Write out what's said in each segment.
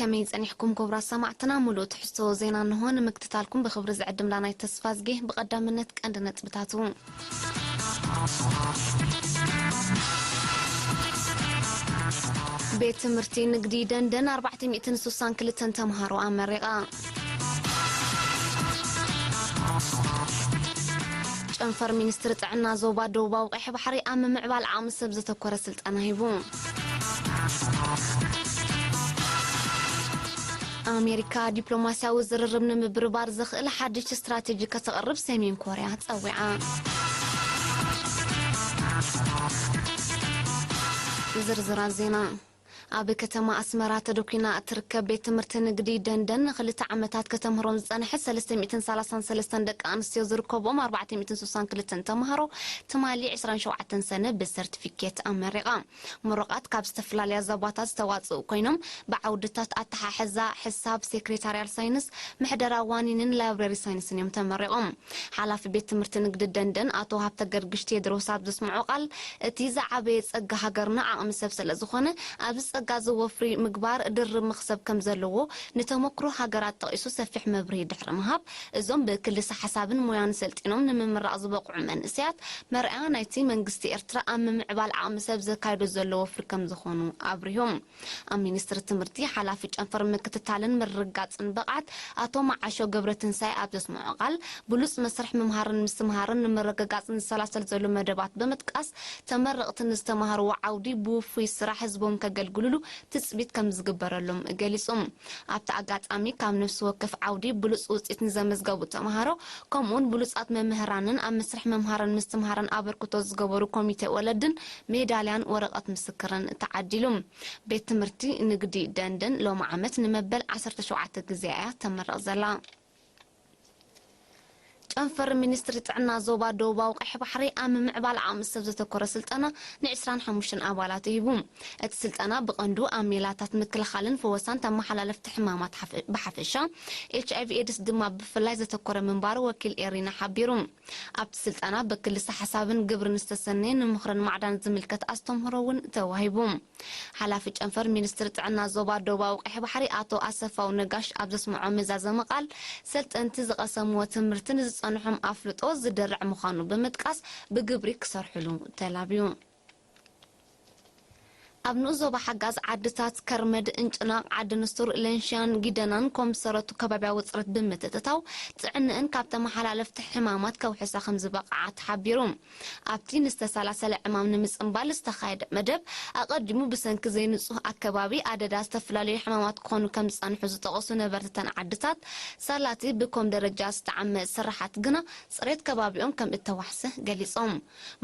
ከመይ ጸኒሕኩም ክቡራት ሰማዕትና? ሙሉእ ትሕዝቶ ዜና እንሆ። ንምክትታልኩም ብኽብሪ ዝዕድም ዳናይ ተስፋዝጌ። ብቐዳምነት ቀንዲ ነጥብታቱ። ቤት ትምህርቲ ንግዲ ደንደን ኣርባዕተ ሚእትን ስሳን ክልተን ተምሃሮ ኣመሪቓ። ጨንፈር ሚኒስትሪ ጥዕና ዞባ ደቡባዊ ቀይሕ ባሕሪ ኣብ ምምዕባል ዓቕሚ ሰብ ዘተኮረ ስልጠና ሂቡ። ኣሜሪካ ዲፕሎማስያዊ ዝርርብ ንምብርባር ዘኽእል ሓድሽ ስትራቴጂ ከተቕርብ ሰሜን ኮርያ ጸዊዓ። ዝርዝራት ዜና። ኣብ ከተማ ኣስመራ ተደኲና እትርከብ ቤት ትምህርቲ ንግዲ ደንደን ንኽልተ ዓመታት ከተምህሮም ዝጸንሐት ሰለስተ ሚእትን ሰላሳን ሰለስተን ደቂ ኣንስትዮ ዝርከብኦም ኣርባዕተ ሚእትን ስሳን ክልተን ተምሃሮ ትማሊ ዕስራን ሸውዓተን ሰነ ብሰርቲፊኬት ኣመሪቓ። ምሩቓት ካብ ዝተፈላለያ ዞባታት ዝተዋጽኡ ኮይኖም፣ ብዓውድታት ኣተሓሕዛ፣ ሕሳብ፣ ሴክሬታርያል ሳይንስ፣ ምሕደራ ዋኒንን ላይብረሪ ሳይንስን እዮም ተመሪቖም። ሓላፊ ቤት ትምህርቲ ንግዲ ደንደን ኣቶ ሃብተ ገርግሽ ቴድሮስ ኣብ ዘስምዖ ቃል፣ እቲ ዝዓበየ ጸጋ ሃገርና ዓቕሚ ሰብ ስለ ዝኾነ፣ ኣብዚ ጸጋ እዚ ወፍሪ ምግባር ድርብ መኽሰብ ከም ዘለዎ ንተመክሮ ሃገራት ጠቒሱ ሰፊሕ መብርሂ ድሕሪ ምሃብ፣ እዞም ብክልሰ ሓሳብን ሞያን ሰልጢኖም ንምምራቕ ዝበቕዑ መንእሰያት መርኣያ ናይቲ መንግስቲ ኤርትራ ኣብ ምምዕባል ዓቕሚ ሰብ ዘካይዶ ዘሎ ወፍሪ ከም ዝኾኑ ኣብሪሆም። ኣብ ሚኒስትሪ ትምህርቲ ሓላፊ ጨንፈር ምክትታልን ምርግጋጽን ብቕዓት ኣቶ መዓሾ ገብረትንሳኤ ኣብ ዘስምዖ ቃል፣ ብሉጽ መስርሕ ምምሃርን ምስትምሃርን ንምርግጋጽን ዝሰላሰል ዘሎ መደባት ብምጥቃስ፣ ተመረቕቲ ንዝተማህርዎ ዓውዲ ብውፉይ ስራሕ ህዝቦም ከገልግሉሉ ትጽቢት ከም ዝግበረሎም ገሊጹ። ኣብቲ ኣጋጣሚ፣ ካብ ነፍሲ ወከፍ ዓውዲ ብሉጽ ውጽኢት ንዘመዝገቡ ተምሃሮ፣ ከምኡውን ብሉጻት መምህራንን ኣብ መስርሕ ምምሃርን ምስትምሃርን ኣበርክቶ ዝገበሩ ኮሚቴ ወለድን ሜዳልያን ወረቐት ምስክርን ተዓዲሉ። ቤት ትምህርቲ ንግዲ ደንደን ሎሚ ዓመት ንመበል ዓሰርተ ሸውዓተ ግዜ እያ ተመርቕ ዘላ። ጨንፈር ሚኒስትሪ ጥዕና ዞባ ደቡባዊ ቀይሕ ባሕሪ ኣብ ምምዕባል ዓቕሚ ሰብ ዘተኮረ ስልጠና ንዕስራን ሓሙሽተን ኣባላት ሂቡ። እቲ ስልጠና ብቐንዱ ኣብ ሜላታት ምክልኻልን ፈወሳን ተመሓላለፍቲ ሕማማት ሓፈ-፣ ብሓፈሻ፣ ኤች ኣይ ቪ ኤድስ ድማ ብፍላይ ዘተኮረ ምንባሩ ወኪል ኤሪና ሓቢሩ። ኣብቲ ስልጠና ብክልሰ ሓሳብን ግብርን ዝተሰነየ ንምኽርን ማዕዳን ዝምልከት ኣስተምህሮ እውን ተዋሂቡ። ሓላፊ ጨንፈር ሚኒስትሪ ጥዕና ዞባ ደቡባዊ ቀይሕ ባሕሪ ኣቶ ኣሰፋው ነጋሽ ኣብ ዘስምዖ መዛዘሚ ቃል፣ ሰልጠንቲ ዝቐሰምዎ ትምህርቲ ንዝጸንሖም ኣፍልጦ ዝደርዕ ምዃኑ ብምጥቃስ፣ ብግብሪ ክሰርሕሉ ተላብዩ። ኣብ ንኡስ ዞባ ሓጋዝ ዓድታት ከርመድ፣ እንጭናቕ፣ ዓዲ ንስቱር፣ ለንሽያን ጊደናን ኮምሰረቱ ከባብያዊ ጽሬት ብምትእትታው ጥዕንእን ካብ ተመሓላለፍቲ ሕማማት ከውሕሳ ከም ዝበቕዓ ተሓቢሩ። ኣብቲ ንዝተሰላሰለ ዕማም ንምጽንባል ዝተኻየደ መደብ፣ ኣቐዲሙ ብሰንኪ ዘይንጹህ ኣከባቢ ኣደዳ ዝተፈላለዩ ሕማማት ክኾኑ ከም ዝጸንሑ ዝጠቐሱ ነበርቲ እተን ዓድታት፣ ሳላቲ ብኮም ደረጃ ዝተዓመ ስራሓት ግና ጽሬት ከባቢኦም ከም እተዋሕሰ ገሊጾም።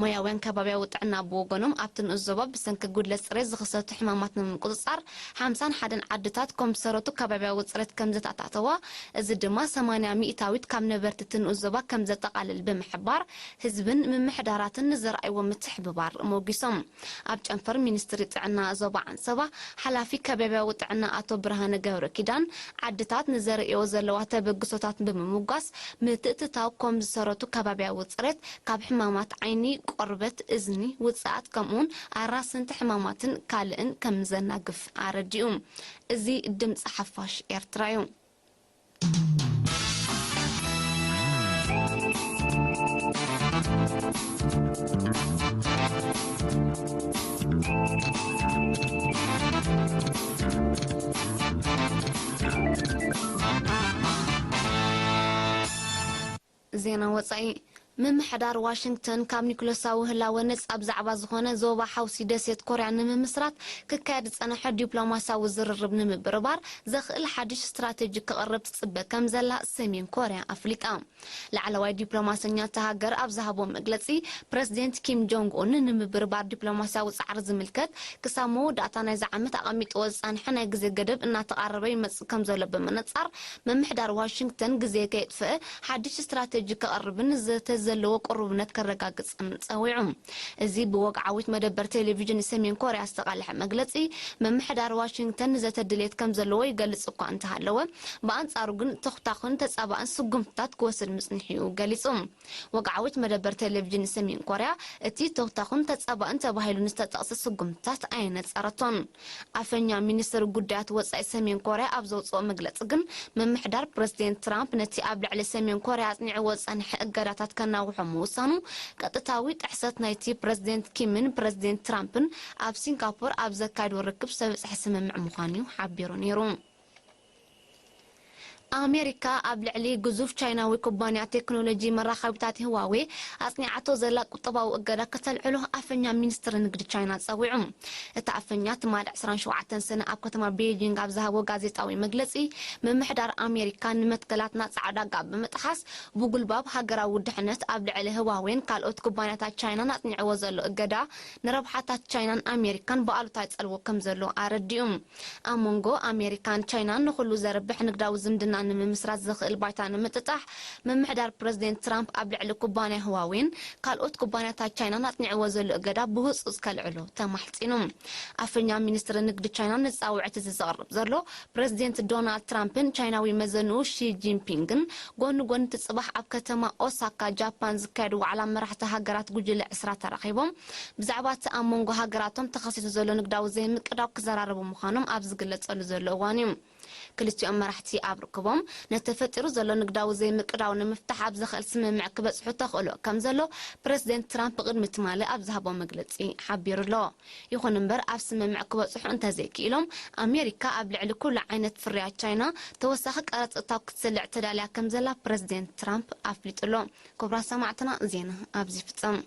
ሞያውያን ከባብያዊ ጥዕና ብወገኖም፣ ኣብቲ ንኡስ ዞባ ብሰንኪ ጉድለት ጽሬት ዝኽሰቱ ሕማማት ንምቁጽጻር፣ ሓምሳን ሓደን ዓድታት ኮምሰረቱ ከባብያዊ ጽሬት ከም ዘተኣታተዋ፣ እዚ ድማ ሰማንያ ሚእታዊት ካብ ነበርቲ እቲ ንኡስ ዞባ ከም ዘጠቓልል ብምሕባር፣ ህዝብን ምምሕዳራትን ንዘርኣይዎ ምትሕብባር ሞጊሶም። ኣብ ጨንፈር ሚኒስትሪ ጥዕና ዞባ ዓንሰባ፣ ሓላፊ ከባብያዊ ጥዕና ኣቶ ብርሃነ ገብረ ኪዳን፣ ዓድታት ንዘርእዮ ዘለዋ ተበግሶታት ብምምጓስ፣ ምትእትታው ኮም ዝሰረቱ ከባብያዊ ጽሬት ካብ ሕማማት ዓይኒ፣ ቆርበት፣ እዝኒ፣ ውጽኣት፣ ከምኡውን ኣራስንቲ ሕማማትን ካልእን ከም ዘናግፍ ኣረዲኡ። እዚ ድምጺ ሓፋሽ ኤርትራ እዩ። ዜና ወጻኢ። ምምሕዳር ዋሽንግተን ካብ ኒኩለሳዊ ህላወ ነጻ ብዛዕባ ዝኾነ ዞባ ሓውሲ ደሴት ኮርያ ንምምስራት ክካየድ ዝጸንሐ ዲፕሎማስያዊ ዝርርብ ንምብርባር ዘኽእል ሓድሽ ስትራቴጂ ክቕርብ ትጽበ ከም ዘላ ሰሜን ኮርያ ኣፍሊጣ። ላዕለዋይ ዲፕሎማሰኛ እታ ሃገር ኣብ ዝሃቦ መግለጺ፣ ፕረዚደንት ኪም ጆንግ ኡን ንምብርባር ዲፕሎማስያዊ ጻዕሪ ዝምልከት ክሳብ መወዳእታ ናይዚ ዓመት ኣቐሚጥዎ ዝጸንሐ ናይ ግዜ ገደብ እናተቓረበ ይመጽእ ከም ዘሎ ብምንጻር፣ ምምሕዳር ዋሽንግተን ግዜ ከየጥፍአ ሓድሽ ስትራቴጂ ከቕርብን ዘተ ዘለዎ ቅሩብነት ከረጋግጽን ጸዊዑ። እዚ ብወግዓዊት መደበር ቴሌቪዥን ሰሜን ኮርያ ዝተቓልሐ መግለጺ፣ ምምሕዳር ዋሽንግተን ንዘተ ድሌት ከም ዘለዎ ይገልጽ እኳ እንተሃለወ፣ ብኣንጻሩ ግን ተኹታኹን ተጻባእን ስጉምትታት ክወስድ ምጽንሑ እዩ ገሊጹ። ወግዓዊት መደበር ቴሌቪዥን ሰሜን ኮርያ፣ እቲ ተኹታኹን ተጻባእን ተባሂሉ ንዝተጠቕሰ ስጉምትታት ኣየነጸረቶን። ኣፈኛ ሚኒስትሪ ጉዳያት ወጻኢ ሰሜን ኮርያ ኣብ ዘውጽኦ መግለጺ ግን፣ ምምሕዳር ፕረዚደንት ትራምፕ ነቲ ኣብ ልዕሊ ሰሜን ኮርያ ኣጽኒዕዎ ዝጸንሐ እገዳታት ከናውሖ ምውሳኑ፣ ቀጥታዊ ጥሕሰት ናይቲ ፕረዚደንት ኪምን ፕረዚደንት ትራምፕን ኣብ ሲንጋፖር ኣብ ዘካየድዎ ርክብ ዝተበጽሐ ስምምዕ ምዃኑ'ዩ ሓቢሩ ነይሩ። ኣሜሪካ ኣብ ልዕሊ ግዙፍ ቻይናዊ ኩባንያ ቴክኖሎጂ መራኸቢታት ህዋዌ ኣጽኒዓቶ ዘላ ቁጠባዊ እገዳ ከተልዕሎ ኣፈኛ ሚኒስትሪ ንግዲ ቻይና ጸዊዑ። እቲ ኣፈኛ ትማሊ ዕስራን ሸውዓተን ሰነ ኣብ ከተማ ቤይጂንግ ኣብ ዝሃቦ ጋዜጣዊ መግለጺ፣ ምምሕዳር ኣሜሪካ ንመትከላትና ጻዕዳ ጋብ ብምጥሓስ፣ ብጉልባብ ሃገራዊ ድሕነት ኣብ ልዕሊ ህዋዌን ካልኦት ኩባንያታት ቻይናን ኣጽኒዕዎ ዘሎ እገዳ፣ ንረብሓታት ቻይናን ኣሜሪካን ብኣሉታ ይጸልዎ ከም ዘሎ ኣረዲኡ። ኣብ መንጎ ኣሜሪካን ቻይናን ንኹሉ ዘርብሕ ንግዳዊ ዝምድና ንምምስራት ዘኽእል ባይታ ንምጥጣሕ፣ ምምሕዳር ፕረዚደንት ትራምፕ ኣብ ልዕሊ ኩባንያ ህዋዌን ካልኦት ኩባንያታት ቻይናን ኣጽኒዕዎ ዘሎ እገዳ ብህጹጽ ከልዕሎ ተማሕጺኑ። ኣፈኛ ሚኒስትሪ ንግዲ ቻይና ነዚ ጻውዒት እዚ ዘቕርብ ዘሎ፣ ፕረዚደንት ዶናልድ ትራምፕን ቻይናዊ መዘንኡ ሺ ጂንፒንግን ጎኒ ጎኒ እቲ ጽባሕ ኣብ ከተማ ኦሳካ ጃፓን ዝካየድ ዋዕላ መራሕቲ ሃገራት ጉጅለ ዕስራ ተራኺቦም ብዛዕባ እቲ ኣብ መንጎ ሃገራቶም ተኸሲቱ ዘሎ ንግዳዊ ዘይምቅዳው ክዘራረቡ ምዃኖም ኣብ ዝግለጸሉ ዘሎ እዋን እዩ። ክልቲኦም መራሕቲ ኣብ ርክቦም፣ ነቲ ተፈጢሩ ዘሎ ንግዳዊ ዘይምቅዳው ንምፍታሕ ኣብ ዘኽእል ስምምዕ ክበጽሑ ተኽእሎ ከም ዘሎ ፕረዚደንት ትራምፕ ቅድሚ ትማሊ ኣብ ዝሃቦ መግለጺ ሓቢሩ ኣሎ። ይኹን እምበር፣ ኣብ ስምምዕ ክበጽሑ እንተዘይክኢሎም፣ ኣሜሪካ ኣብ ልዕሊ ኩሉ ዓይነት ፍርያት ቻይና ተወሳኺ ቀረጽ እታው ክትስልዕ ተዳልያ ከም ዘላ ፕረዚደንት ትራምፕ ኣፍሊጡ ኣሎ። ክቡራት ሰማዕትና፣ ዜና ኣብዚ ይፍጸም።